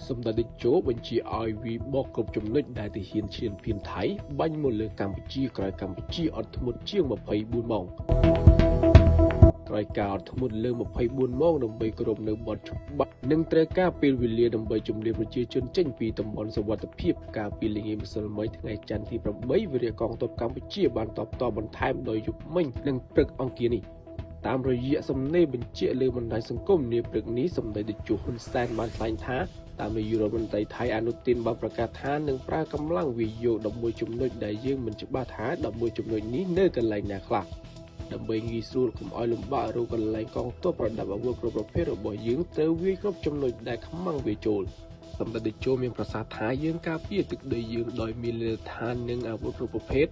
សម្ដេចតេជោបញ្ជាឲ្យវាយបកគ្រប់ចំណុចដែលទាហានឈ្លានពានថៃបាញ់មកលើកម្ពុជាក្រោយកម្ពុជាអត់ធ្មត់ជាង24ម៉ោងក្រោយការអត់ធ្មត់លើ24ម៉ោងដើម្បីគោរពនៅបទច្បាប់និងត្រូវការពេលវេលាដើម្បីជម្លៀសប្រជាជនចេញពីតំបន់សុវត្ថិភាពកាលពីល្ងាចម្សិលមិញថ្ងៃច័ន្ទទី8វិរិយកងទ័ពកម្ពុជាបានតបតបន្ថែមដោយយប់មិញនិងព្រឹកអង្គារនេះតាមរយៈសំណេរបញ្ជាក់លើបណ្ដាញសង្គមនាព្រឹកនេះសម្ដេចតេជោហ៊ុនសែនបានថ្លែងថាតាមនាយករដ្ឋមន្ត្រីថៃអនុទីនបានប្រកាសថានឹងប្រើកម្លាំងវាយយក11ចំណុចដែលយើងមិនច្បាស់ថា11ចំណុចនេះនៅកន្លែងណាខ្លះដើម្បីងាយស្រួលកុំឲ្យលំបាករកកន្លែងកងទ័ពប្រដាប់អាវុធគ្រប់ប្រភេទរបស់យើងត្រូវវាយគ្រប់ចំណុចដែលខ្មាំងវាចូលសម្ដេចតេជោមានប្រសាសន៍ថាយើងការពារទឹកដីយើងដោយមានលេឋាននិងអាវុធគ្រប់ប្រភេទ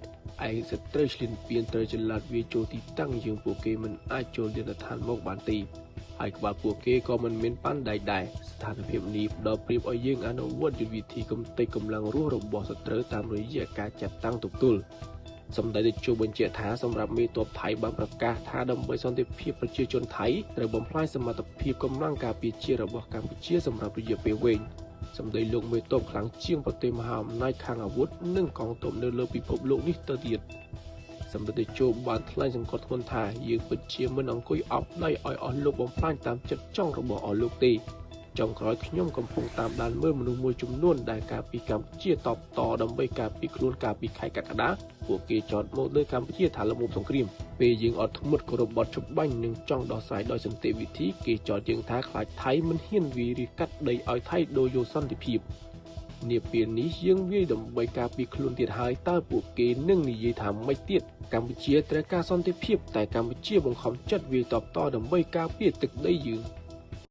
ឯសត្រូវឈ្លានពានត្រូវចល័តវាចូលទីតាំងយើងពួកគេមិនអាចចូលលដ្ឋានមកបានទេហើយក្បាលពួកគេក៏មិនមានប៉ាន់ដែកដែរស្ថានភាពនេះផ្ដល់ប្រៀបឲ្យយើងអនុវត្តយុទ្ធវិធីកំទេចកម្លាំងរស់របស់សត្រូវតាមរយៈការចាត់តាំងទប់ទល់សម្ដេចតេជោបញ្ជាក់ថាសម្រាប់មេទ័ពថៃបានប្រកាសថាដើម្បីសន្តិភាពប្រជាជនថៃត្រូវបំផ្លាញសមត្ថភាពកម្លាំងការពារជាតិរបស់កម្ពុជាសម្រាប់រយៈពេលវែងសម្ដីលោកមេទ័ពខ្លាំងជាងប្រទេសមហាអំណាចខាងអាវុធនិងកងទ័ពនៅលើពិភពលោកនេះទៅទៀតសម្ដេចតេជោបានថ្លែងសង្កត់ធ្ងន់ថាយើងពិតជាមិនអង្គុយអោបដៃឲ្យអស់លោកបំផ្លាញតាមចិត្តចង់របស់អស់លោកទេចុងក្រោយខ្ញុំកំពុងតាមដានមើលមនុស្សមួយចំនួនដែលការពីកម្ពុជាតបតដើម្បីការពីខ្លួនកាលពីខែកក្កដាពួកគេចោទមកលើកម្ពុជាថាល្មមសង្គ្រាមពេលយើងអត់ធ្មត់គោរពបទច្បាញ់និងចង់ដោះស្រាយដោយសន្តិវិធីគេចោទយើងថាខ្លាចថៃមិនហ៊ានវាយឬកាត់ដីឲ្យថៃដូរយកសន្តិភាពនាពេលនេះយើងវាយដើម្បីការពារខ្លួនទៀតហើយតើពួកគេនឹងនិយាយថាម៉េចទៀតកម្ពុជាត្រូវការសន្តិភាពតែកម្ពុជាបង្ខំចិត្តវាយតបតដើម្បីការពារទឹកដីយើង។